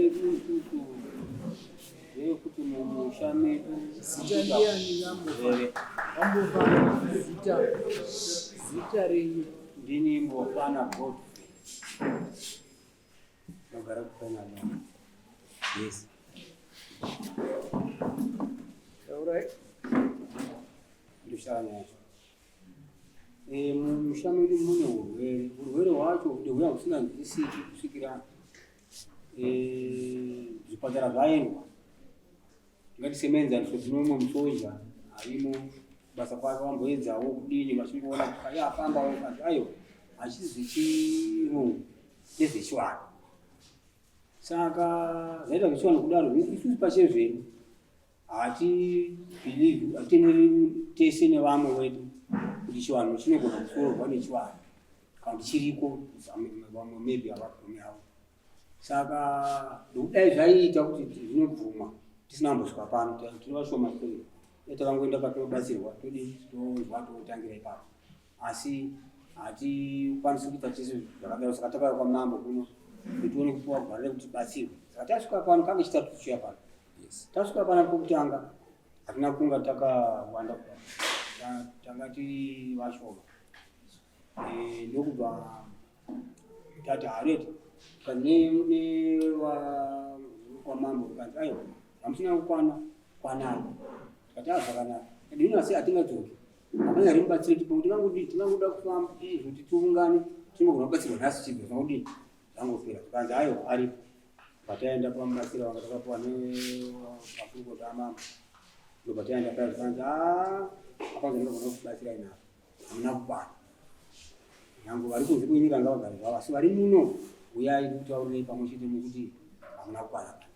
yedu isusu ndeyekuti mumusha medu Zita ndiani Vere. Vambofana zita zita renyu. Ndini Mbofana Godfrey. Ndogara kuPenalon. Yes. Taurai. Ndoshaya nyaya. Eh, mumusha medu mune urwere. Urwere hwacho ndehwuya husinganzwisisiki kusvikira eh, zvipatara zvaendwa. Ngati semuenzaniso tine umwe musoja arimo basa kwake wamboedzawo kudini vachingoona kuti aye afambawo kanti aiwa hachisi zvechirungu ndezvechivanhu. Saka zvaita zvechivanhu kudaro isusu pachezvedu hatibhilivhi hatitenderi tese nevamwe wedu kuti chivanhu chinogona kusororwa nechivanhu kana kuti chiriko vamwe maybe havabvumi havo saka nokudai zvaiita kuti zvinobvumwa tisina kumbosvika pano tiri vashoma sei dai takangoenda patinobatsirwa todii tonzwa totangira ipapo asi hatikwanisi kuita tese zvakadaro saka takauya kwamambo kuno kuti tione kupiwa gwara rekuti tibatsirwe saka tasvika pano kange chitatu tichiuya pano tasvika pano pokutanga hatina kunga takawanda kudai tanga tiri vashoma eh, ndokubva tati hareti kanzi kwamambo kanzi aiwa hamusina kukwana kwanai tikati a zvakanaka dino asi hatingadzoki hapana here mubatsiro tipo tingangodi tingangoda kufamba kuti tiungane tingogona kubatsirwa nhasi chibva zvangodi zvangopera zvikanzi aiwa aripo pataenda pamubatsiro wanga takapiwa nemakurukota amambo ndobva taenda paya zvikanzi a hapana zvatinogona kubatsirai nazvo hamuna kukwana nyange vari kunze kwenyika ngavagare zvavo asi vari muno uyai ndikutaurirei pamwe chete nekuti hamuna kukwana pano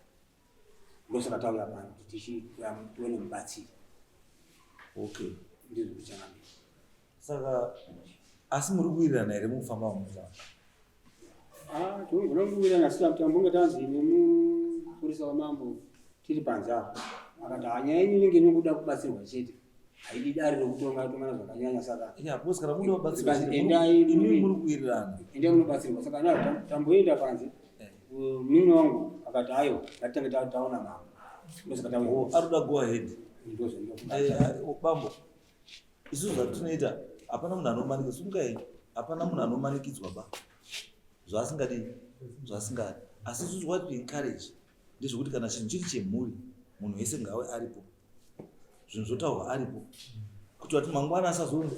ndosaka tauya pano kuti tichione mubatsiri okay ndizvo kuchangamira saka asi muri kuwirirana here mukufamba mumusha ah, tinogona kuwirirana asi tambonge tanzi nemupurisa wamambo tiri panze apo akati hanyaya yenyu inenge inongoda kubatsirwa chete haidi dare rokutonga tongana zvakanyanya saka yeah, because kana muda kubatsirwa endai muri kuwirirana endai munobatsirwa saka na tamboenda panze eh. munin'ina wangu akati aiwa ngatitange taona mama ndosaka tauya oh, aroda go ahead eh, oh, bambo isu zvatinoita hapana munhu anomanikidza sungai hapana munhu anomanikidzwa ba zvaasingadi zvaasingadi asi isusu what we encourage ndezvekuti kana chinhu chiri chemhuri munhu wese ngawe aripo zvinhu zvotaurwa aripo kuti vati mangwana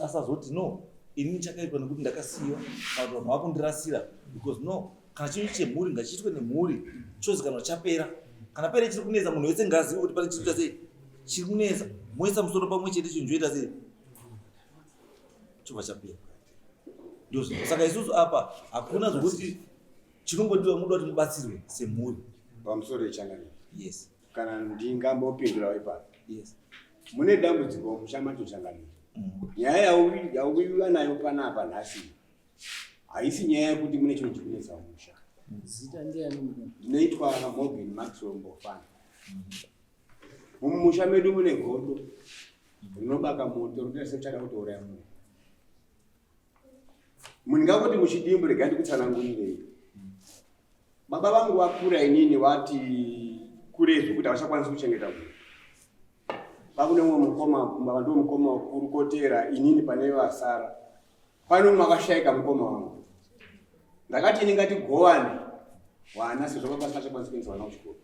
asazoti no inini chakaitwa nekuti ndakasiyiwa kana kuti vanhu vakundirasira because no kana chinhu chemhuri ngachiitwe nemhuri chozikanwa chapera kana paine chiri kunetsa munhu wese ngaazive kuti pane chiri sei chiri kunetsa moisa musoro pamwe chete chinhu choita sei chobva chapera ndozvo saka isusu apa hakuna zvokuti chinongodiwa muda kuti mubatsirwe semhuri pamusoro yechangamire yes kana ndingambopindurawo ipapo yes mune dambudziko musha macho changamire mm. nyaya yauiwa nayo panapa nhasi haisi nyaya yekuti mune chinhu chikunetsa musha zita ndiani ndinoitwa Morgan Maxwell Mbofana mumusha medu mune godo rinobaka moto rinoita sekuchada kutouraya munhu Mundingangoti muchidimbu regai ndikutsanangurirei. Baba vangu vakura inini vati kurei zvekuti havachakwanisi kuchengeta munhu. Pakune umwe mukoma kumba ndiwo mukoma wakuru kotera inini pane vasara. Pane umwe akashaika mukoma wangu. Ndakati ini ngatigovane vana sezvo baba vasingachakwanisi kuendesa vana kuchikoro.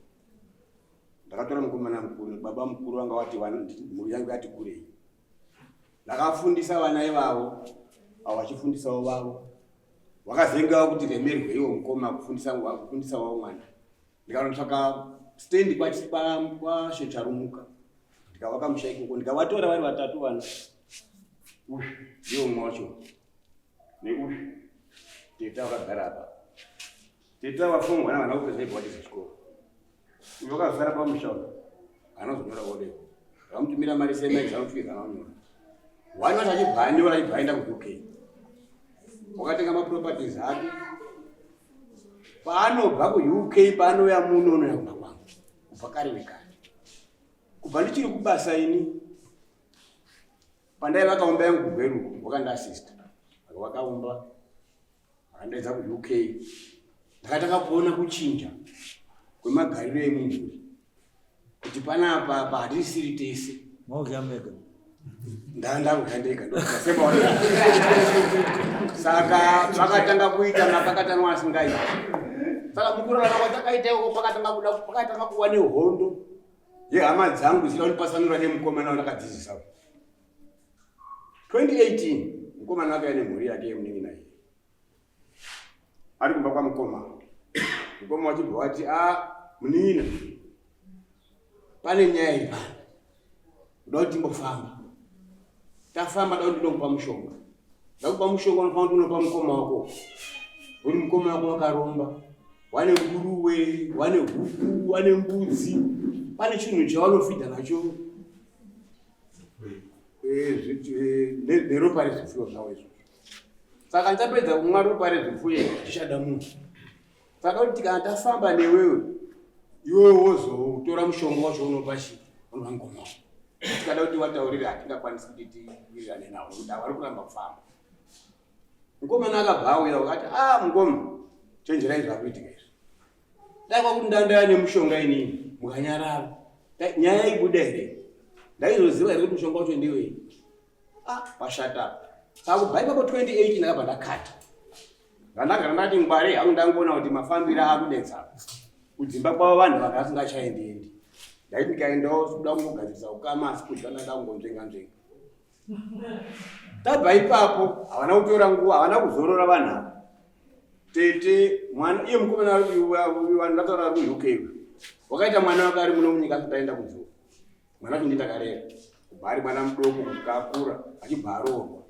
Ndakatora mukomana mukuru, baba mukuru vanga vati mhuri yangu yati kurei. Ndakafundisa vana ivavo avo vachifundisawo vavo vakazengawo kuti remerwe iwo mukoma kufundisa kufundisa wavo mwana ndikanotsvaka stand kwashecharumuka ndikavaka musha ikoko ndikavatora vari vatatu vana uyu ndiwo mumwe wacho neuyu teta vakagara apa teta vafomwa vana kupedza ibva vatiza chikoro uyu wakazara pamusha uyu anozonyora odeo vamutumira mari semaexam fees anonyora wani wacho achibva anyora achibva aenda kuuk wakatenga maproperties ake paanobva kuuk paanouya muno unouya kumba kwangu kubva kare nekare kubva ndichiri kubasa ini Pandaiva kaumba yangu kuGweru wakandiasista wakaumba akandaidza kuUK ndakatanga kuona kuchinja kwemagariro emumhuri kuti panapa apa hatisiri tese. Maudya mega. Ndandakudya ndega ndosemaona. Saka vakatanga kuita mapakatanwa asingaiti. Saka mukurarama kwatakaita ikoko pakatanga kuda pakatanga kuva nehondo yehama dzangu dzida kundipasanura nemukomana wandakadzidzisa. 2018 mukomana akauya nemhuri yake yemunin'ina iye. Ari kumba kwamukoma. Mukoma wachibva wati a ah, munin'ina pane nyaya iri pano. Ndoda kuti timbofamba. Tafamba da kuti ndinokupa mushonga. Ndakupa mushonga unofanira kuti unopa mukoma wako. Uri mukoma wako wakaromba. Wane nguruwe, wane huku, wane mbudzi. Pane chinhu chawanofidha nacho eh, eh, neropa rezvipfuyo zvavo izvozvo. Saka ndichapedza kumwa ropa rezvipfuyo tichada munhu. Saka kuti kana tafamba newewe iwewe wozotora mushonga wacho unopa chii unopa ngoma. Tikada kuti wataurira hatingakwanisi kuti tiwirirane nawo nekuti havari kuramba kufamba. Mukomana akabva auya akati ah mukoma chenjerai zvakuitika izvi. Dai kwakuti ndandaya nemushonga inini mukanyarara. Nyaya ibuda here? Ndaizoziva here kuti mushonga wacho ndiwei? Ah pashata apa. Saka kubva ipapo 2018 ndakabva ndakata. Ndandagara ndati ngware hangu ndangoona kuti mafambiro akunetsa. Kudzimba kwavo vanhu vanga vasingachaendiendi. Ndaiti ndikaendawo kuda kungogadzirisa ukama asi kudya ndanga kungonzvenga nzvenga. Tabva ipapo havana kutora nguva, havana kuzorora vanhu ava. Tete mwana iye mukomana vanhu vataura ari kuUK wakaita mwana wake ari muno munyika asati aenda kunzvimbo. Mwana wacho ndiye ndakarera kubva ari mwana mudoko kusvika akura achibva aroorwa.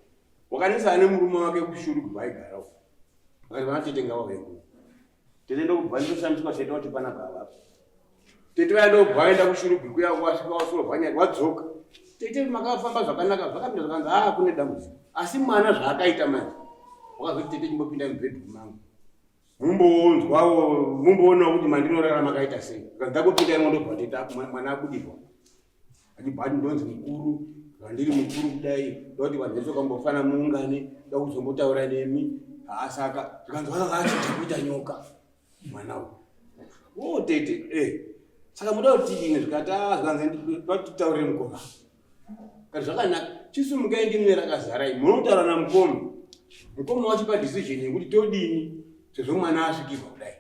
Wakanetsana nemurume wake kuShurugwi kwaigara uko. Vakati vana tete ngavauye kuno. Tete ndokubva ndoshamiswa tete wati panapa avapo. Tete vaya ndokubva vaenda kuShurugwi kuya wasvika wasorwa nyaya wadzoka. Tete makafamba zvakanaka zvakapinda zvakanzi haa kune dambudziko. Asi mwana zvaakaita manje wakazoti tete chimbopinda mubedroom mangu. Mumbonzwawo mumboonawo kuti mandinorarama akaita sei. Ndakopinda imo ndobva tete mwana abudirwa. Achibva ati ndonzi mukuru zvandiri mukuru kudai ndoti vanhu vese vakambofana muungane ndoda kuzombotaura nemi. Haa saka zvikanzi vakanga achida kuita nyoka mwana uyu. Oh tete eh saka muda kuti tidini zvikati ah zvikanzi ndoda kuti titaurire mukoma. Kati zvakanaka chisumukai ndimwe rakazara imi munotaura namukoma. Mukoma wachipa decision yekuti todini sezvo mwana asvikirwa kudai.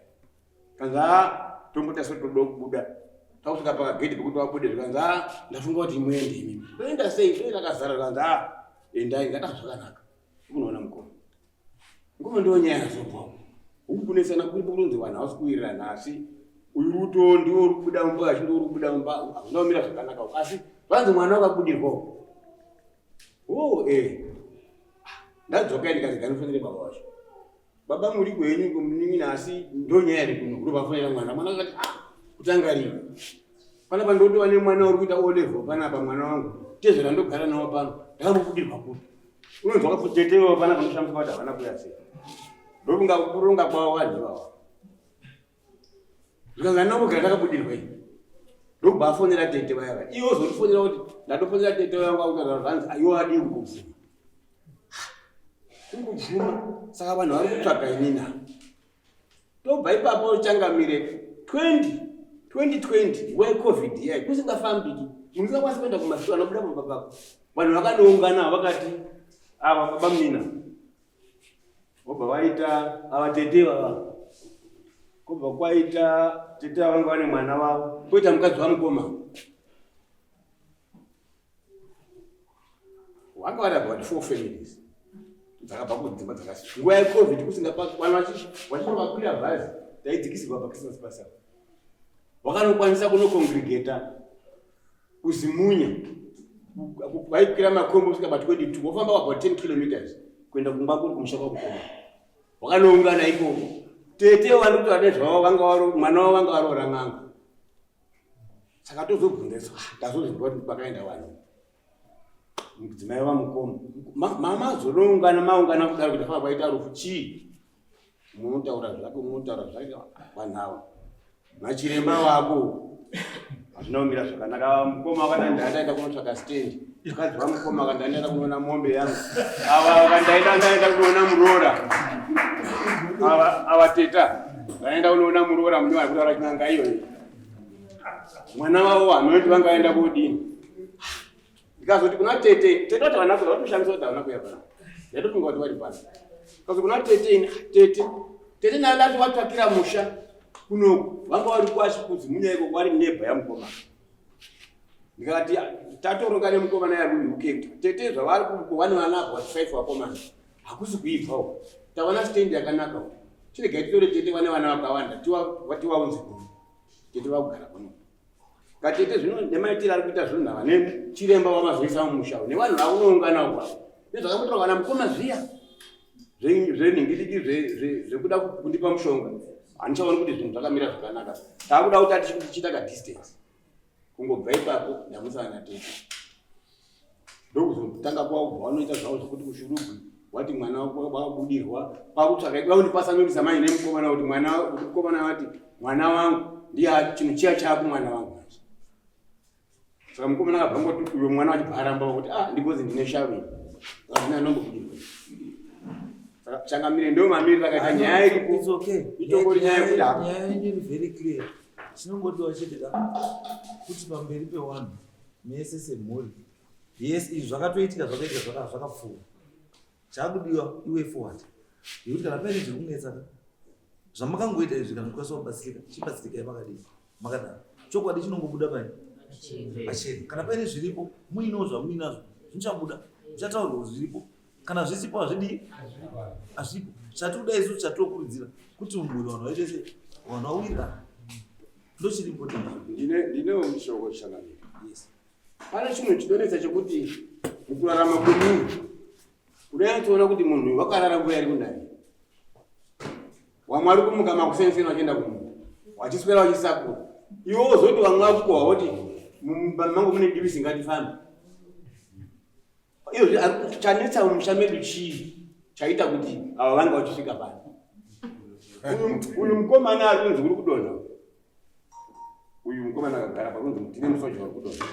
Kanzi haa tombota so toda kubuda. Takusvika pakagedhi pekuti wabude zvikanzi haa ndafunga kuti muende imimi. Toenda sei? Toenda rakazara zvikanzi haa endai ngata zvakanaka. Unoona mukoma. Mukoma ndiwo nyaya yazobva. Huku kunetsana kuripo kunonzi vanhu havasi kuwirirana asi uyu ruto ndiwo uri kubuda mumba achi ndiwo uri kubuda mumba hazvina kumira zvakanaka uku. Asi zvanzi mwana wakabudirwa uku. Oh eh. Ndadzoka ndikati ganifonere baba vacho. Baba muri kwenyu kumunin'ina asi ndonyaya iri kuno kutovafonera mwana. Mwana akati ah kutanga rini? Panapa ndotova nemwana uri kuita O level panapa mwana wangu. Tezvera ndogara nawo pano. Ndakambobudirwa kupi? Unonzwa kuti tete vavo panapa ndoshamisa kuti havana kuya sei. Ndokunga kuronga kwavo vanhu ivava. Zvikanzi handina kumbogara ndakabudirwa ini. Ndokubva afonera tete vaya vaya. Iye ozondifonera kuti ndatofonera tete vaya kwakuti zvanzi iwe adii kukubvuma. Kukubvuma saka vanhu vari kutsvaga inini apa. Tobva ipapo changamire 20 2020 nguva yecovid iya kusingafambiki munhu usingakwanisi kuenda kumashure anobuda pamba pako vanhu vakanoungana vakati ava baba munina vobva vaita ava tete vava kobva kwaita tete vavanga vane mwana wavo koita mukadzi wamukoma vanga vari about four families dzakabva kudzimba dzakasi nguva yecovid kusingapaki vanhu vachitovakwira bhazi taidzikisirwa pachristmas pasa vakanokwanisa kunocongregata kuZimunya vaikwira makombo kusvika pa 22 wofamba about 10 kilometers kuenda kumba kuri kumusha kwakukoma wakanoungana ikoko tete vari kutaura nezvavo vanga varo mwana wavo vanga varoora n'anga saka tozobvunza ah, tazozvinzwa kuti kwakaenda vanhu mudzimai vamukoma mamazonoungana maungana kudaro kuti faa kwaita rufu chii munotaura zvake munotaura zvake vanhu ava machiremba wako hazvina kumira zvakanaka mukoma wakati ndaenda kunotsvaka stand mukadzi wamukoma akati ndaenda kunoona mombe yangu ava vakandaenda ndaenda kunoona muroora ava ava teta Vaenda kunoona muroora mune vari kutaura chin'anga iyoyo. Mwana wavo hameno kuti vangaenda kodini. Ndikazoti kuna tete, tete vati havana kuuya, vatoshamisa kuti havana kuuya pano. Ndatofunga kuti vari pano. Ndikazoti kuna tete ini, tete, tete ndati vatsvakira musha kunoku, vanga vari kwaChikudzi munya ikoko vari neighbor yamukoma. Ndikati tatoronga nemukomana yari kuUK kuti tete zvavari kuko vane vana about 5 vakomana. Hakusi kuibva uko. Tawana stand yakanaka uko. Chiregai titore tete vane vana vakawanda tiwaunze kuno. Tete vakugara kuno. Katete zvino nemaitiro ari kuita zvinhu ava nechiremba wamazoisa mumusha uyu nevanhu vakunoungana uko ava. Nezvakambotaurwa namukoma zviya zvenhingiriki zvekuda kundipa mushonga. Handichaoni kuti zvinhu zvakamira zvakanaka. Takuda kuti atichiita ka distance. Kungobva ipapo ndamusana natete. Ndokuzotanga kwakubva vanoita zvavo zvekuti kushurugwi wati mwana wabudirwa kwakutsvaka ikuda kundipasanurisa mai nemukomana kuti mwana kuti mukomana vati mwana wangu ndiye chinhu chiya chako mwana wangu manje. Saka mukomana akabva ngoti uyo mwana wachibva aramba kuti ah ndigozi ndine shavi. Saka ndine anombobudirwa. Saka changamire ndo mamiriro akaita nyaya iripo. It's okay. Itongori nyaya yekuti hako. Nyaya yenyu iri very clear. Chinongodiwa chete ka kuti pamberi pewanhu mese semhuri. Yes, izvi zvakatoitika zvakaitika zvaka zvakapfuura. Chakudiwa iwe forward. Yekuti kana paine zviri kunetsa ka zvamakangoita izvi kana mukwanisa kubatsirika chibatsirikai makadii makadaro. Chokwadi chinongobuda pai pachena. Kana paine zviripo muinewo zvamuinazvo zvichabuda zvichataurwa zviripo. Kana zvisipo hazvidii hazvipo. Chatikuda isu chatinokurudzira kuti mumhuri vanhu vaite sei vanhu vawirirane. Ndochiri important. Ndine ndinewo mushoko changamire. Yes. Pane chinhu chinonetsa chekuti mukurarama kwemunhu unonyatsoona kuti munhu uyu wakarara nguva iri kunaya. Wamwe vari kumuka makuseni vachienda kumunda, vachiswera vachisakura. Iwe wozoti vamwe vakukohwa woti mumba mangu mune divisi ngatifambe. Iyo chanetsa mumusha medu chii chaita kuti ava vange vachisvika pano? Uyu mukomana ari kunzi uri kudonha. Uyu mukomana akagara pakunzi tine musoja uri kudonha.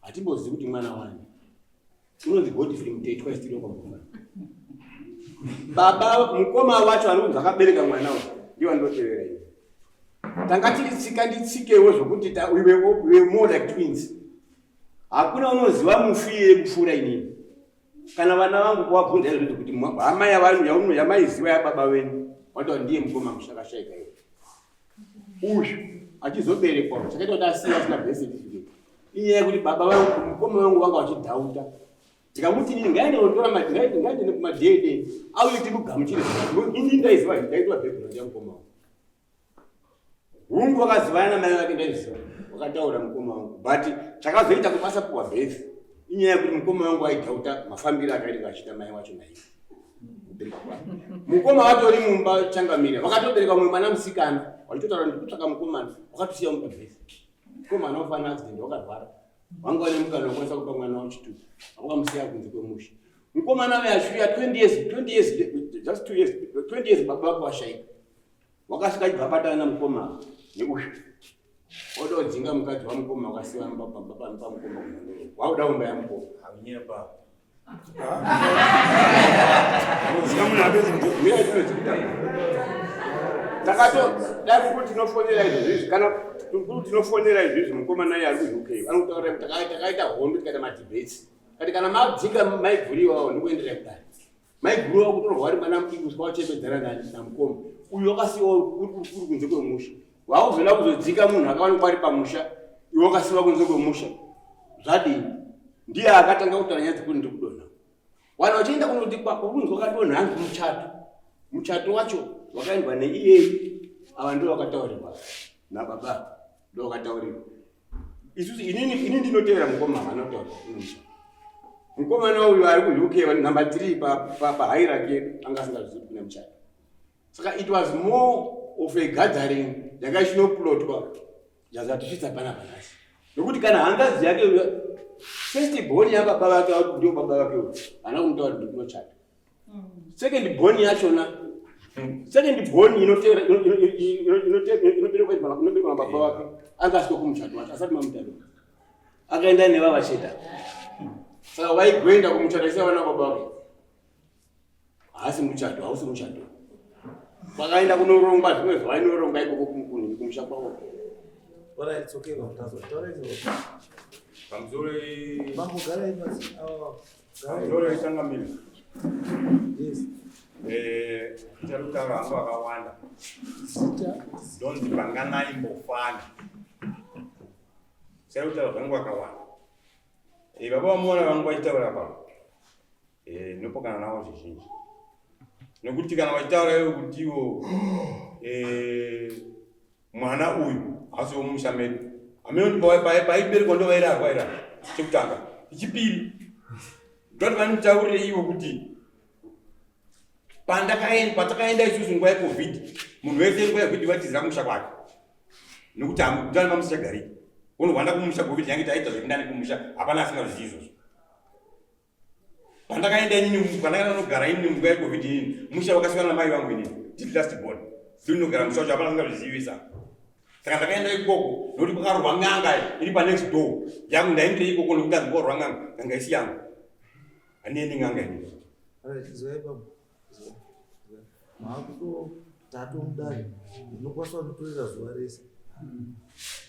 Hatimbozivi kuti mwana wani. Unonzi Godfrey Mutetwa isitiri kwamukoma. Baba mukoma wacho ari kunzi akabereka mwana uyu ndiwo andotevera ini. Tanga tiri tsika nditsikewo zvokuti we were more like twins. Hakuna unoziva mufi iyeye kupfuura inini. Kana vana vangu kuvabvunza izvozvo kuti hama yavanhu yamaiziva yababa venyu wataura ndiye mukoma mushakashaika iye. Uyu achizoberekwa chakaita kuti asiye asina birth certificate inyaya yekuti baba vangu mukoma vangu vanga vachidhauta ndikamuti inini ngaende kunotora ngaende kumaDNA auye timugamuchire. Ini ndaiziva ndaitwa background yamukoma wangu. Hungu vakazivana namai vake ndaiziva wakataura mukoma wangu but chakazoita kuti asapuwa birth inyaya yekuti mukoma wangu aidhauta mafambiro akaita achiita mai wacho naiye kubereka kwake. Mukoma vatori mumba changamire vakatobereka mumwe mwana musikana vachitotaura ndikutsvaka mukomana wakatosiya mupa birth. Mukomana wafana accident wakarwara vanga vane mukana wekwanisa kupa mwana wechitupa vakamusiya kunze kwemusha. Mukomana uya ashuya 20 years 20 years just 2 years 20 years baba vako vashaika. Wakasvika achibva abatana namukoma neuyu. Oda kudzinga mukadzi wamukoma wakasiya pamba pamukoma kumhondoro. Wakuda kumba yamukoma. Haunyepa. Takato dai kuri tinofonera izvozvi kana kuri tinofonera izvizvi mukomana iye ari kuUK anokutaurira kuti takaita hondo tikaita madebates kati kana madzinga maiguru iwawo ndikuenderera kudare. Maiguru wako kutorwa vari mwana mudiki kusvika wachembedzana namukoma uyu wakasiwa uri kunze kwemusha wakuzoda kuzodzika munhu akawanikwa ari pamusha iwe wakasiwa kunze kwemusha zvadini ndiye akatanga kutaura nyaya dzekuti ndiri kudonha vanhu vachienda kunoti kwakunzi wakadonha hanzi muchato muchato wacho wakaendwa neiyeyi ava ndo vakataurirwa nababa ndo vakataurirwa isusu inini ini ndinotevera mukoma vanotaura umusha mukomana uyu ari kuUK number 3 pa pa, pa hierarchy yedu anga asingazvizivi kune muchato saka it was more of a gathering yanga ichinoplotwa yazatisvitsa panapa nhasi nokuti kana hanzvadzi yake first born yababa vake ndio baba vake uyu haana kumutaura kuti ndikunochata Second born yachona second born inotera inoberekwa inoberekwa nababa vake anga asiko kumuchato wacho asati mamutarira akaenda nevava cheta saka waigoenda kumuchato aisiya vana baba vake haasi muchato hausi muchato. Vakaenda kunorongwa zvimwe zvavainoronga ikoko kumusha kwavo. Alright, it's okay, baba. Taura izvo. Pamusoro Bambo garai pasi. Oh, garai. pamusoro ichangamire. Yes. Eh, ndichatotaura hangu akawanda. Zita. Ndonzi Panganai Mbofana. Ndichatotaura zvangu akawanda. Eh, baba vamuona vangu vachitaura pano. Eh, ndinopokana navo zvizhinji. Nokuti kana vachitaura ivo kuti ivo eh, mwana uyu haasi wemumusha medu. Hameno kuti paiberekwa ndo vairarwa ira. Chekutanga. Chechipiri. Ndoti vanitaurire ivo kuti pandakaenda patakaenda isusu nguva yecovid munhu wese nguva yecovid vaitizira kumusha kwake nokuti hamutani mamusichagariki unohwanda kumusha covid yange taita zvekundani kumusha hapana asingazvizivi izvozvo pandakaenda inini pandakaenda nogara inini nguva yecovid inini musha wakasiyana namai vangu inini tiri last born ndinogara musha wacho hapana asingazvizivisa saka ndakaenda ikoko nokuti kwakarwa n'anga iri panext door yangu ndaendere ikoko nokuti anzi kwarwa n'anga n'anga isi yangu handiendi n'anga inini. Alright, izwai baba. Izwai. Izwai. Maakuto tato mudare. Munokwanisa kunditorera zuva rese.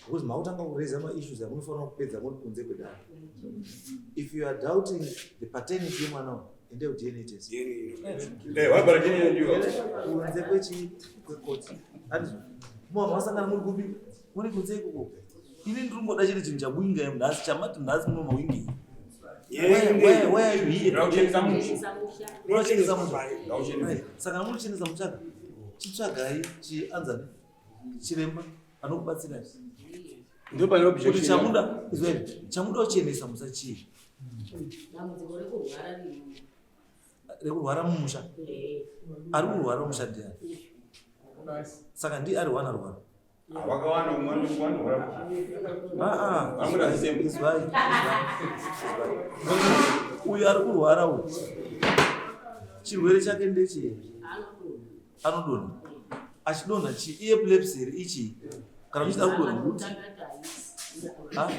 Because maakutanga kuraise ma-issues amunofanira kupedza muri kunze kwedare. If you are doubting the paternity yemwana uyu, endai kuDNA test. Eh, wabara DNA ndiyo. Kunze kwechi kwekoti. Handizvo. Mwa masangana muri kupi? Muri kunze ikoko. Ini ndiri kungoda chete chinhu chabuinga nhasi chamati nhasi muno mawingi. Where are you here? Ndauchenesa musha. Unochenesa musha. Ndauchenesa. Right. Saka muchenesa muchaka. Chitsvagai chianzani chiremba anokubatsirai. Ndo pane Kuti objection. chamuda izwai chamuda kuchenesa musa chii? Dambudziko rekurwara riri. Rekurwara mumusha. Ari kurwara mumusha ndiani? Saka ndiye ari wana rwara. Wakawanda umwe wanorwara. Ah ah. Vanoda same. Izwai. Izwai. Izwai. Uyu ari kurwara uyu. Chirwere chake ndechei? Anodonha. Anodonha. Achidonha chii? Iepilepsy here ichii? Kana muchida kudonha kuti Ah?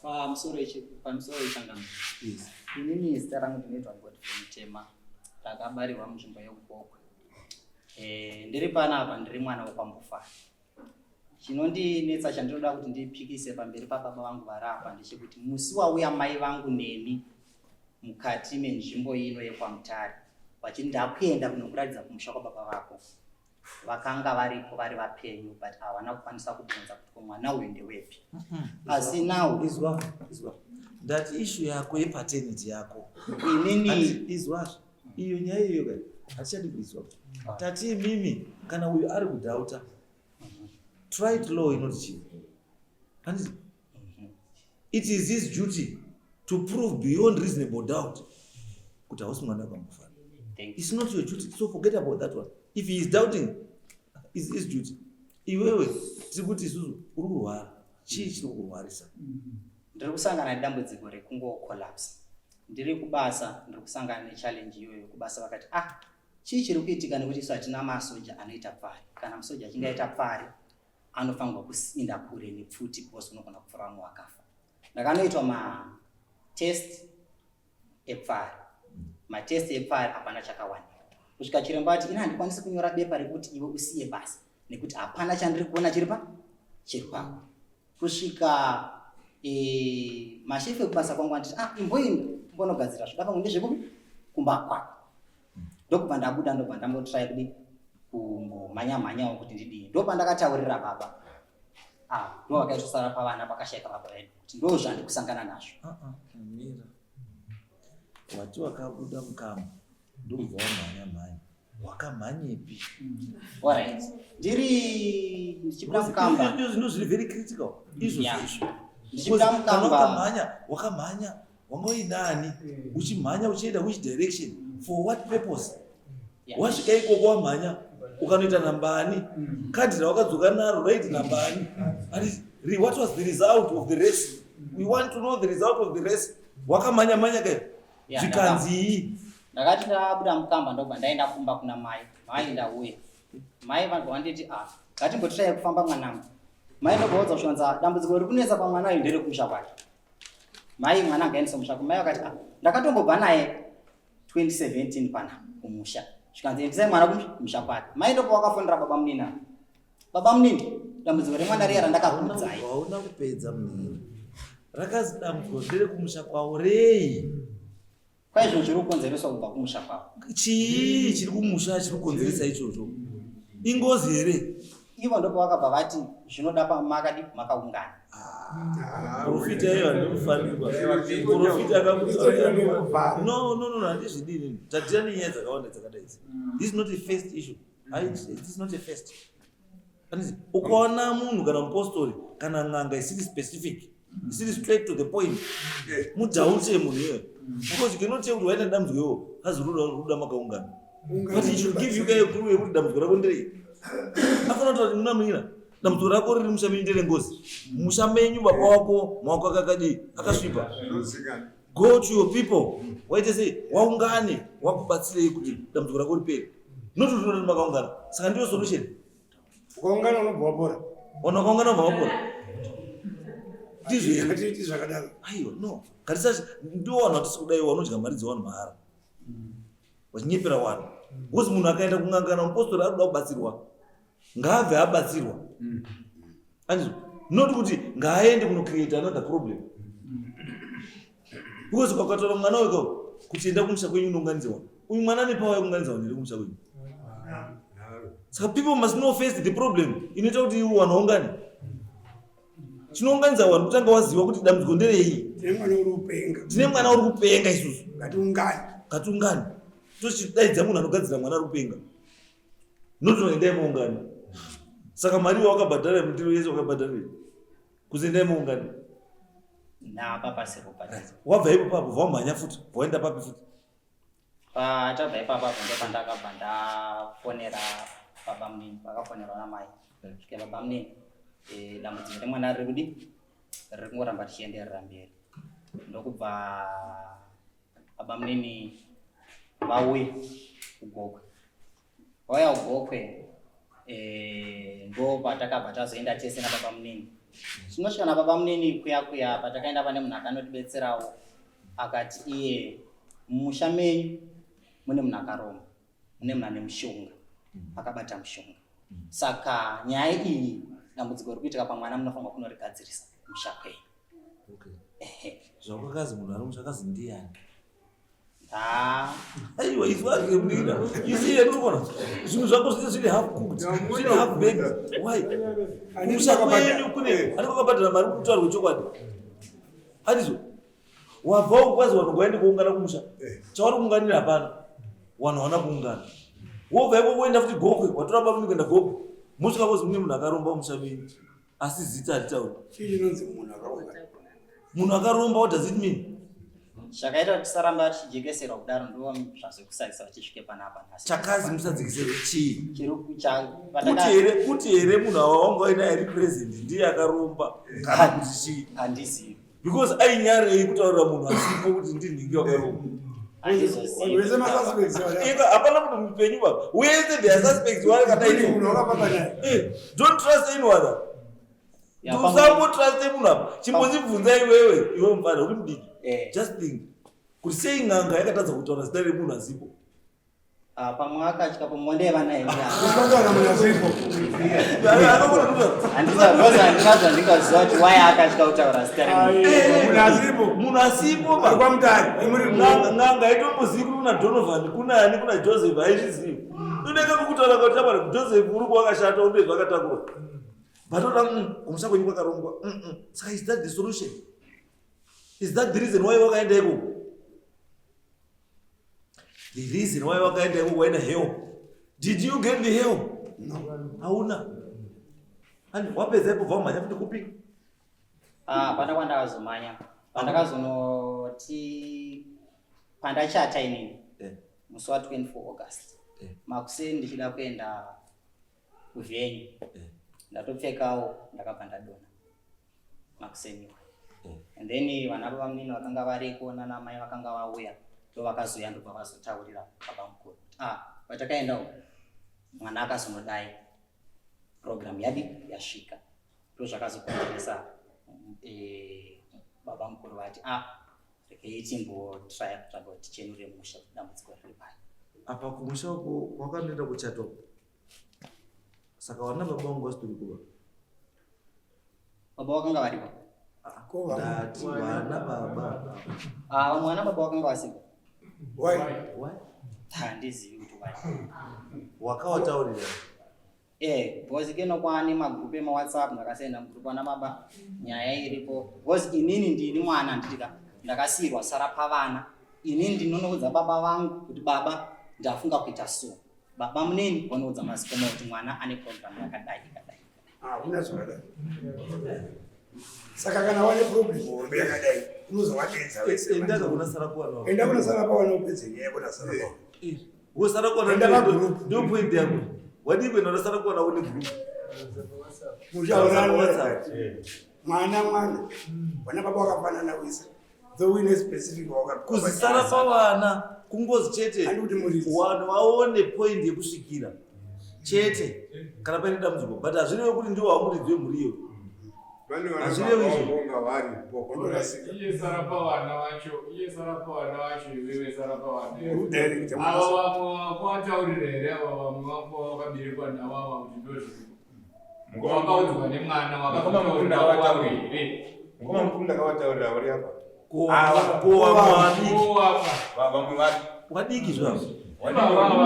Pamusoro ichi pamusoro ichangamire. Yes. Inini zita rangu ndinoitwa Godfrey Mutema. Ndakabarirwa munzvimbo yekuGokwe. Eh, ndiri panapa ndiri mwana wekwaMbofana. Chinondinetsa chandinoda kuti ndipikise pamberi pababa vangu vari apa ndechekuti musi wauya mai vangu neni mukati menzvimbo ino yekwaMutare vachiti ndakuenda kunokuratidza kumusha kwababa vako vakanga varipo vari vapenyu but havana kukwanisa kubvunza kuti ko mwana uyu ndewepi asi now Izwa, izwa. Ndati issue yako yepaternity yako. inini Ati izwazve. Iyo nyaya iyoyo kai. Hatichadi kuizwa. Tati imimi kana uyu ari kudoubta. Trite law inoti chii? Handiti? It is his duty to prove beyond reasonable doubt kuti hausi mwana wekwaMbofana. Thank you. It's not your duty. So forget about that one. If he is doubting, it's his duty. Iwewe tiri kuti isusu uri kurwara. Chii chiri kukurwarisa? Ndiri kusangana nedambudziko rekungocollapse. Ndiri kubasa, ndiri kusangana nechallenge iyoyo. Kubasa vakati, ah, chii chiri kuitika nekuti isu hatina masoja anoita pfari. Kana musoja achinge aita pfari, anofanirwa kusinda kure nepfuti because unogona kupfura vamwe vakafa. Ndakanoitwa matest epfari. Matest epfari hapana chakawanikwa. Kusvika chiremba ati, ini handikwanisi kunyora bepa rekuti iwe usiye basa nekuti hapana chandiri kuona chiri pa chiri pako. Kusvika mashefu ekubasa kwangu anditi, ah, imboenda umbonogadzira zvoda pamwe ndezvekupi kumba kwako. Ndokubva ndabuda ndobva ndambotry kudi kumbomhanya mhanyawo kuti ndidii. Ndopandakataurira baba. Ah, ndo vakaisosara pavana pakashaika baba vedu kuti ndo zvandikusangana nazvo. Ah ah, mira. Wati wakabuda mukamba ndokubva wamhanya mhanya. Wakamhanyepi? Alright. Ndiri ndichibuda mukamba. Izvo zvinhu zviri very critical. Izvo Yeah. izvo. Ndichibuda Because kana mukamba. wakamhanya, wakamhanya, wanga uinani, uchimhanya uchienda which direction, for what purpose? Yeah. Wasvika ikoko wamhanya, ukanoita nambani, kadhi rawakadzoka naro raiti nambani. And what was the result of the race? We want to know the result of the race. Wakamhanya mhanya kai. Yeah, Zvikanzii? Ndakati ndabuda mukamba ndobva ndaenda kumba kuna mai. Mai ndauya. Mai vanobva vanditi ah, ngatimbotirai kufamba mwanangu. Mai ndobva vaudza kushonza dambudziko riri kunetsa pamwana uyu nderekumusha kwake. Mai mwana ngaendese kumusha kwake. Mai vakati ah, ndakatombobva naye 2017 pana kumusha. Zvikanzi endesai mwana kumusha kwake. Mai ndipo wakafonera baba munini ava. Baba munini, dambudziko remwana riya randakakuudzai. Hauna kupedza munini. Rakazi dambudziko nderekumusha kwavo rei? Kwaizvo zviri kukonzereswa kubva kumusha kwavo. Chii chiri kumusha chiri kukonzeresa ichocho? Ingozi here? Ivo ndipo vakabva vati zvinoda pamakadi makaungana. Profita iyo handikufanirwa. Profita akakuti no no no handizvidini. Tadira nenyaya dzakawanda dzakadai idzi. This is not a first issue. This is not a first. Handiti ukaona munhu kana mupostori kana n'anga isiri specific isiri straight to the point mudhaute munhu iyoyo because you cannot say kuti waita dambudziko iwo hazi ruda makaungana but he should give you kaye clue yekuti dambudziko rako nderei afana kutaura kuti muna munyina dambudziko rako riri musha menyu nderengozi musha menyu baba wako maoko akakadii akasvipa go to your people waite sei waungane wakubatsirei kuti dambudziko rako ripere not kuti unoti makaungana saka ndiyo solution ukaungana unobva wapora ona ukaungana unobva wapora ndizvo here hatiiti zvakadaro aiwa no katisa ndiwo vanhu vatisi kudai vanodya mari dzevanhu mahara vachinyepera vanhu because munhu akaenda kun'anga kana mupostori ari kuda kubatsirwa ngaabve abatsirwa andizvo not kuti ngaaende kunocreate another problem because kwakataura mwana weka kuti enda kumusha kwenyu unounganidzwa uyu mwana ane power yekuunganidza vanhu here kumusha kwenyu saka people must know first the problem inoita kuti iwo vanhu vaungane chinounganidza vanhu kutanga waziva kuti dambudziko nderei tine mwana uri kupenga tine mwana uri kupenga isusu ngatiungane ngatiungane tochidaidza munhu anogadzira mwana ari kupenga notoendai muungane saka mari wakabhadhara mutiro yese wakabhadharei kuzoendai muungane Napa pasiri kupatidza. Wabva ipo papo vamhanya futi voenda papi futi Patabva ipapo apo ndopandakabva ndafonera baba munini vakafonerwa namai svike baba munini eh, dambudziko remwana riri kudi riri kungoramba richienderera mberi ndokubva baba munini vauya kugokwe vauya kugokwe eh, ndo patakabva tazoenda tese nababa munini tinosvika nababa munini kuya kuya patakaenda pane munhu akanotibetserawo akati iye mumusha menyu mune munhu akaromba mune munhu ane mushonga akabata mushonga saka nyaya iyi dambudziko riri kuitika pamwana munofanirwa kunorigadzirisa kumusha kwenyu Okay. Ehe. Zvawakazi munhu ari musha akazi ndiyani? Ah, Aiwa izwa zvemira. You see here ndikuona. Zvinhu zvako zvese zviri half cooked. Zviri half baked. Why? Kumusha kwenyu kune anenge akabhadhara mari kutaurwa chokwadi. Andizvo. Wabva uko kwazi vanhu ngaende kuungana kumusha. Chavari kuunganira hapana. Vanhu havana kuungana. Wobva ikoko woenda futi Gokwe, watora baba kuenda Gokwe. Mosvika kozi mune munhu akaromba mumusha menyu. Asi zita haritauri. Chii chinonzi munhu akaromba? Munhu akaromba what does it mean? Zvakaita kuti tisaramba tichijekeserwa kudaro ndo zvazokusarisa vachisvike panapa nhasi. Chakazi musadzekeserwe chii? Chiri kucha Kuti here kuti here munhu awa wanga waina ari present ndiye akaromba kana kuti chii? Handizivi. Because ainyarei kutaurira munhu asipo kuti ndinhingi wakaromba. Handizozivi. Wese masuspects wala. Ika hapana munhu mupenyu baba. Wese they are suspects wale kana Munhu wakafamba naye. Eh, don't trust anyone. Ya, pamwe- Usambo trust munhu apa. Chimbozibvunza iwewe, iwe mfana uri mudiki. Eh. Just think. Kuti sei n'anga yakatadza kutaura zita remunhu asipo? Ah, pamwe akatya pamwe ndaiva naye Usataura munhu asipo. handina zvandingaziva kuti why akatya kutaura zita remunhu Munhu asipo. Munhu asipo Ari ba. kwaMutare. Muri N'anga n'anga haitombozivi kuti kuna Donovan, kuna ani, kuna Joseph haizvizivi. Inenge kukutaura kuti apa Joseph uri kuwakashata une zvakatakura. But oda kumusha kwenyu kwakarongwa. Saka is that the solution? Is that the reason why wakaenda ikoko? The reason why wakaenda ikoko waenda help. Did you get the help? No. Hauna. Ani wapedza ipo vamhanya futi kupi? Ah, hapana kwandakazomhanya pandakazonoti pandachata inini Eh. musi wa 24 August Eh. makuseni ndichida kuenda kuvenue Eh. ndatopfekawo ndakabva ndadonha makuseniwa Eh. and then vana baba munini vakanga variko nana mai vakanga vauya ndo vakazoya ndobva vazotaurira baba mukuru ah patakaendawo mwana akazonodai program yadi yasvika ndo zvakazokonzeresa eh, baba mukuru vati ah regai timbotraya kutsvaga kuti tichenure musha dambudziko riri pai. Apa kumusha uko kwakandoenda kuchato. Saka vana baba vangu vasitori kuba. Baba wakanga varipo. Ndati vana baba. Ah, vamwe vana baba wakanga vasipo. Why? Why? Handizivi kuti why. Wakawataurira. Eh, because keno kwaane magroup emaWhatsApp ndakasenda mugroup ana baba nyaya iripo. Because inini ndini mwana handitika ndakasiirwa sara pavana. Inini ndinonoudza baba vangu kuti baba ndafunga kuita so. Baba munini vanoudza masikoma kuti mwana ane program yakadai yakadai. Hakuna zvakadai. Saka kana wane problem hombe yakadai unozovadeedza vese. Enda kuna Sarakuwana. Enda kuna Sarapawana upedze nyaya kuna Sarapawana. Wo Sarakuwana Enda pagroup. Ndo point yako. Wadii kuenda kuna Sarakuwana une group. Muchaurana. WhatsApp. Mwana mwana. Vana baba wakafanana wese. Though uine specific wakapiwa. Kuzisara pavana kungozi chete Handi kuti muridzi. vanhu vaone point yekusvikira chete kana paine dambudziko but hazvirevi kuti ndiwo wamuridzi wemhuri iyo Vane vana Hazvirevi baba izvo. vonga varipo. Unorasika. Iye sara pavana vacho, iye sara pavana vacho, iwewe sara pavana. Udirect Ava vamwe vako vataurira here ava vamwe vako vakaberekwa navo ava kuti ndozviripo. Wakaudzwa nemwana Mukoma mukuru wakataurira wako ndakavataurira. here? Mukoma mukuru ndakavataurira vari apa. Ko vamwe vadiki Ko apa. Vamwe vari. vadiki zvavo Ndini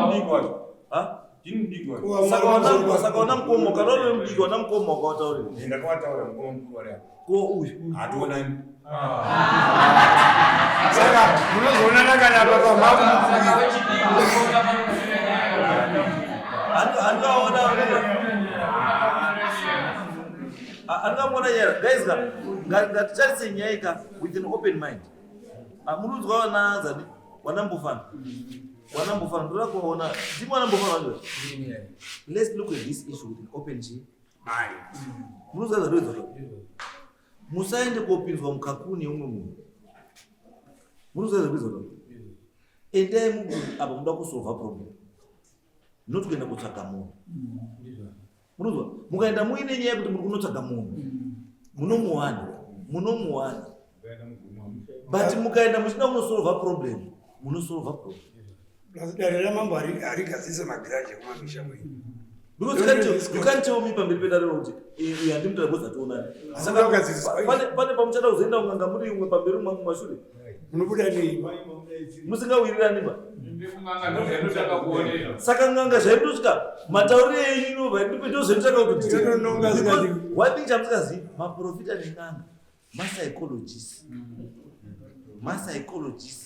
mudiki wacho. Ha? Ndini mudiki wacho. Saka wana- saka wana mukoma kana uri mudiki wana mukoma wakavataurira Ndakavataurira mukoma mukuru vari apa. Ko uyu Hatiwonani. Saka munozoonana kana baba mako. Saka wechidiki unoona panobuda nyaya. Andikaona andikamuona nyaya guys ka ngatitarise nyaya ka with an open mind. Munonzwa wana zani wanambofana wanambofana ndoda kuvaona ndimi wanambofana vacho. Let's look at this issue with an open chi munonzwa zvandoedza. Musaende kopinzwa mukakuni yeumwe munhu. Munonzwa zvandoedza. Endai mugu apa muda kusolva problem, not kuenda kutsvaga munhu. Munonzwa, mukaenda muine nyaya yekuti muri kunotsvaga munhu, munomuwana, munomuwana, but mukaenda muchida kunosolva problem, munosolva problem. Plus dare ramambo harigadzise magiraji ekumamisha mwenyu. Because you can't tell me pamberi pedare kuti uyu handimutaura because hationani. Saka kugadziriswa. Pane pamuchada kuzoenda kunganga muri umwe pamberi umwe mumashure. Munobuda nei? Musingawirirani ba. Ndekunganga ndozvainotanga kuonera. Saka n'anga zvaitosvika matauriro enyu inobva ndozvaitotanga kuti Tinononga zikati. One thing chamusingazivi, maprofita nen'anga mapsychologist, mapsychologist.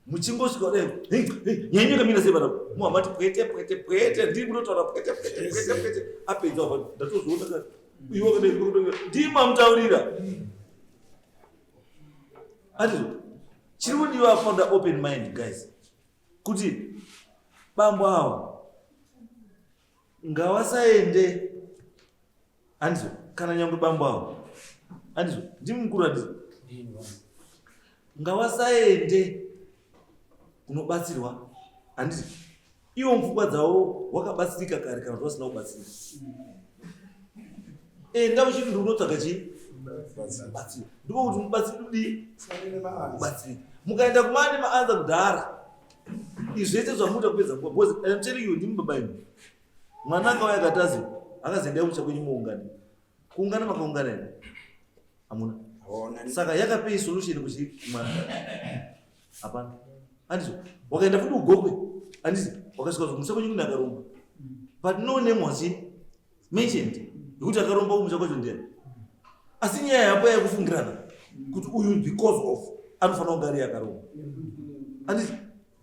Muchingosvika kudai, "Hey, hey, nyaya yakamira sei panapa?" Muhamati pwete pwete pwete, ndiri kutotaura pwete pwete pwete pwete, apedza apa ndatozoona ka iwe wakadai, iwe wakadai, ndimi mamutaurira. Atizvo chiri kudiwa afonda open mind guys, kuti bambo ava ngavasaende handizvo kana nyangwe bambo avo handizvo ndimi mukuru handizvo ngavasaende kunobatsirwa handiti ivo mupfungwa dzavo wakabatsirika kare kana kuti vasina kubatsirika. Enda uchiti ndi unotsvaga chii batsiro, ndiko kuti mubatsiri udii mubatsirika. Mukaenda kumane maanza kudhara izvi zvese zvamuita kupedza nguva, because I'm telling you, ndimi baba imi. Mwana akauya akati akazi endai kumusha kwenyu muungane. Kuungana makaungana here? Hamuna. Saka yakapei solution kuchi mwana? Hapana. Handizvo wakaenda futi ugokwe handiti wakasvika kumusha kwenyu kune akaromba, but no name was mentioned yekuti akaromba kumusha kwacho ndiani. Asi nyaya yapo yekufungirana kuti uyu because of anofanira kunge ari akaromba handiti.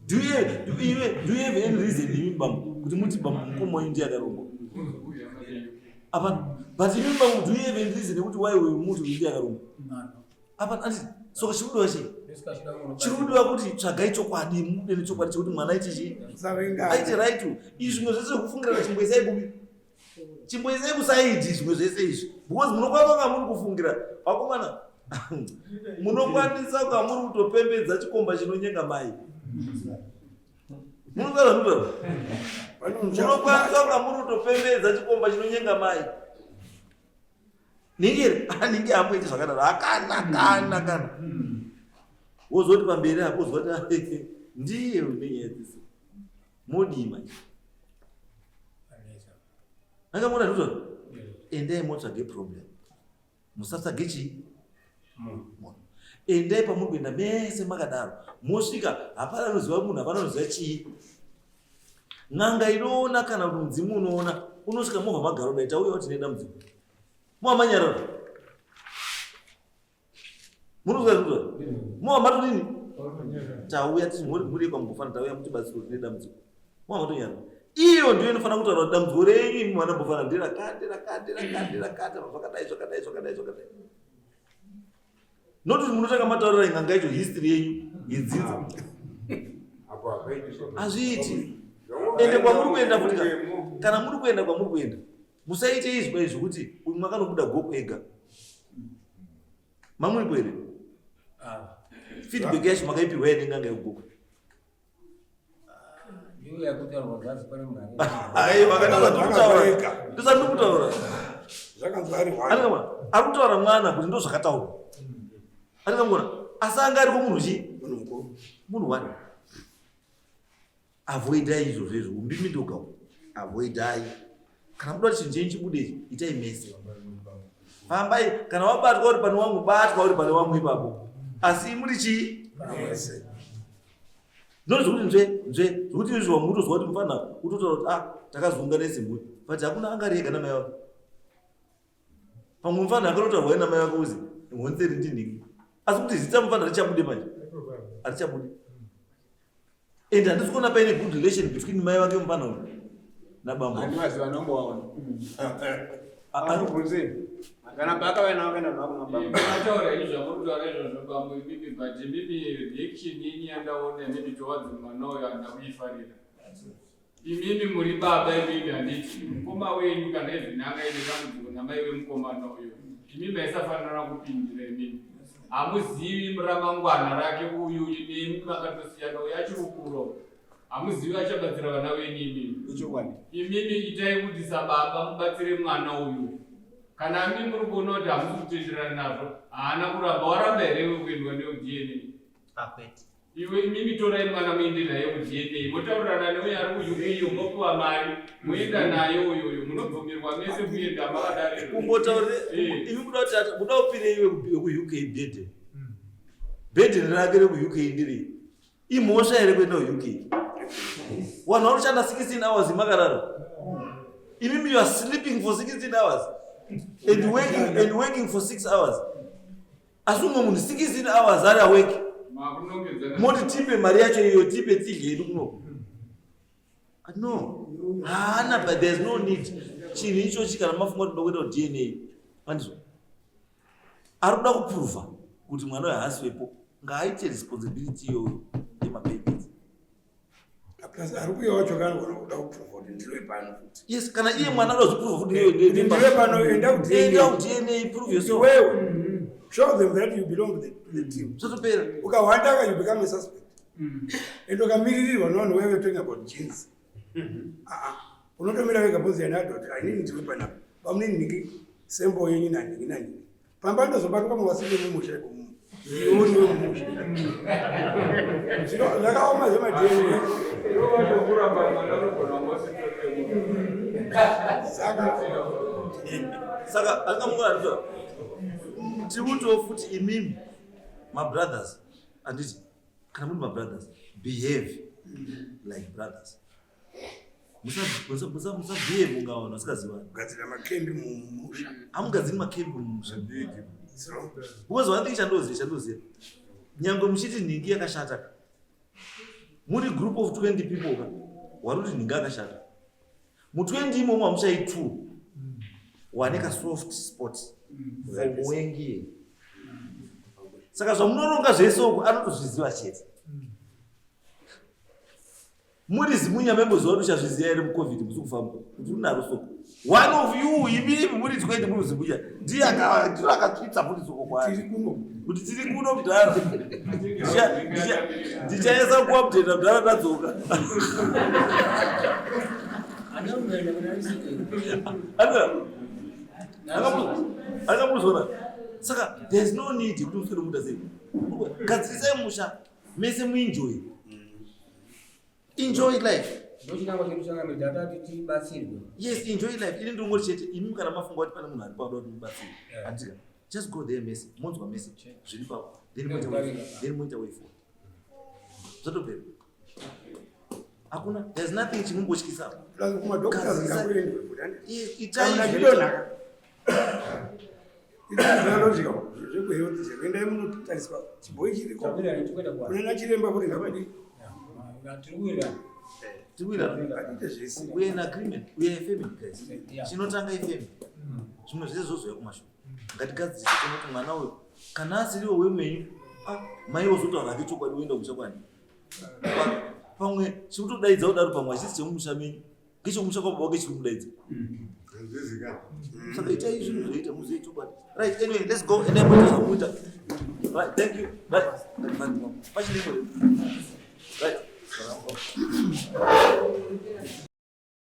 Do you have any reason imi bambo kuti muti bambo mukoma wenyu ndiye akaromba? Hapana. But imi bambo, do you have any reason yekuti why uyu muti uyu ndiye akaromba? Hapana handiti. Saka chiri kudiwa chii? Chiri kudiwa kuti tsvagai chokwadi, mude nechokwadi chekuti mwana aite chii, aite right. Izvi zvimwe zvese zvekufungirana chimboisai kupi, chimboisai kuside zvimwe zvese izvi, because munokwanisa kunga muri kufungira vakomana, munokwanisa kunga muri kutopembedza chikomba chinonyenga mai. Munozaa, munokwanisa kunga muri kutopembedza chikomba chinonyenga mai. Ningiri aningi amboiti zvakadaro akana kana kana wozoti pamberi apo wozoti ndiye une nyaya dzese. Modii manje? Anga mona ndizvo. Endai motsvage problem. Musatsvage chii? Munhu. Endai pamuri kuenda mese makadaro. Mosvika hapana anoziva munhu, hapana anoziva chii. N'anga inoona kana kuti mudzimu unoona, unosvika movha magaro dai tauya tine dambudziko. Mova manyarara. Munozwa zvinotaura? Mova matodini? Tauya tiri mhuri mhuri yekwamugofana tauya mutibatsiro tine dambudziko. Mova matonyarara. Iyo ndiyo inofanira kutaura kuti dambudziko renyu imi mwana mbofana nderakati rakati rakati rakati zvakadai zvakadai zvakadai zvakadai. Not kuti munotanga mataurira n'anga yacho history yenyu yedzinza. Hazviiti. Ende kwamuri kuenda futi kana muri kuenda kwamuri kuenda musaite izwi kwai zvekuti uyu makanobuda goko ega mamuripo here ah. feedback yacho makaipihwa here nenganga yegoko ndosati kutaura ari kutaura mwana kuti ndo zvakataurwa arikamona asi anga ariko munhu chii munhu wani Avoidai izvozvo izvo umbimi ndoga avoidai. Kana muda kuti chinhu chenyu chibude itai mese. Fambai kana wabatwa uri pane wangu batwa uri pane wangu ipapo. Asi muri chii? Mese. Not zvekuti nzve nzve zvekuti izvo wamutozwa kuti mufana utotaura kuti ah takazounganisa mhuri but hakuna anga ari ega namai vako. Pamwe mufana akanotaurwa namai vako uzi honzeri ndinhingi. Asi kuti zita mufana richabude manje. Harichabude. And handisi kuona paine good relation between mai vake mupfana uyu nabambo. Handivaziva nombovaona. Anobvunzei? Kana paakauya navo akaenda navo kuna bambo. Mataura izvo zvamurikutaura izvozvo bambo imimi but imimi reaction yenyu yandaona imimi towards mwana uyo handina kuifarira. Imimi muri baba imimi handiti mukoma wenyu kana even anga aine dambudziko namai vemukomana uyo imi maisafanira kupindira imimi hamuzivi ramangwana rake uyu nemi makatosiyana uyu achiri kukura hamuzivi achabatsira vana venyu imimi imimi itai kuti sababa mubatsire mwana uyu kana imi muri kuona kuti hamusi kutenderana nazvo haana kuramba waramba here iwe kuendwa neudna akwete Iwe imimi torai mwana muende naye kuDNA motaurirana neuyo ari kuUK iyo mopiwa mari moenda naye uyo uyo munobvumirwa mese kuenda makadaro. Kumbotaurire eh. imi kuda kuti kuda upire iwe kuUK bhedhe. Bhedhe rake rekuUK ndiri imhosva here kuenda kuUK? Vanhu vanoshanda 16 hours makarara. Imimi you are sleeping for 16 hours and working and working for 6 hours. asi umwe munhu 16 hours ari awake moti tipe mari yacho iyo tipe tidye yedu kuno no haana but there's no need chinhu ichochi kana mafunga kuti ndokuenda kudna andizvo ari kuda kuprova kuti mwana uyo haasi wepo ngaaite responsibility iyoyo yemapayments Plus ari kuuya wacho kanogona kuda kuprova kuti ndiri wepano futi. Yes, kana iye mwana anoda kuprova kuti ndiri Ndiri wepano enda ku DNA. Enda ku DNA prove yourself. Iwewe. Mm-hmm. Show them that you belong to the team. Zvotopera. Ukahwanda you become a suspect. And ukamiririrwa nevanhu wewe talking about jeans. Mm-hmm. Ah ah. Unotomira wega bhozi yana adult. Inini ndiri panapa. Bamunini niki sembo yenyu nanhingi nanhingi. Pamba ndozobatwa pamwe vasiri vemumusha ikomo. Iwe uri wemumusha. Zvino zvakaoma zvemaDNA. Saka saka angamukana tiri kutiwo futi imimi mabrothers anditi kana muri mabrothers behave like brothers musabhiye kunga vanhu vasikazivani kugadzira makembi mumusha hamugadziri makembi mumusha because one thing chandoziva chandoziva nyangwe muchiti nhingi yakashata ka muri group of 20 people ka wari kuti nhingi akashata mu 20 imomo hamuchai two wane ka soft spot for muwengi saka zvamunoronga zvese uku anotozviziva chete Muri zimunya memboziva kuti uchazviziva here mucovid musi kufamba kuti unaro soko. One of you imimi muri 20 muri zimunya ndiye akandiro akatsvitsa futi soko kwaari. Tiri kuno. Kuti tiri kuno mudhara. Ndichaesa kuupdate mudhara ndadzoka. Akamuzona. Saka there's no need kuti uswere muda sei. Gadzirisai musha mese muenjoy. Enjoy life. Ndochinangwa chedu changamire tatati tibatsirwe. Yes, enjoy life. Ini ndingori chete imi kana mafunga kuti pane munhu ari pauda kuti mubatsire. Handika. Just go there mese. Monzwa mese zviri papo. Then moita way. Then moita way forward. Zvatopera. Hakuna, there's nothing chinombotyisa. Plus kumadoctors ngakuendwe futi. Itai Kana chidonhaka. Itai biological zvekuhealth cheko. Endai munotariswa chibhoyi chiriko. Kunana chiremba kuti ngavadi. Tiri zvese. We are in agreement. We are a family guys. Chinotanga ifamily. Zvimwe zvese zvozouya kumashure. Ngatigadzirise toona kuti mwana uyu kana asiriwo wemenyu ah, mai wozotaura hake chokwadi woenda kumusha kwani. Pamwe chikutodaidza kudaro pamwe hachisi chemumusha menyu. Ngechemumusha kwababa wake chiri kumudaidza. Saka itai zvinhu zvoita muzive chokwadi. Right, anyway, let's go and then moita zvamuita. Right, thank you. Right. Pachine right.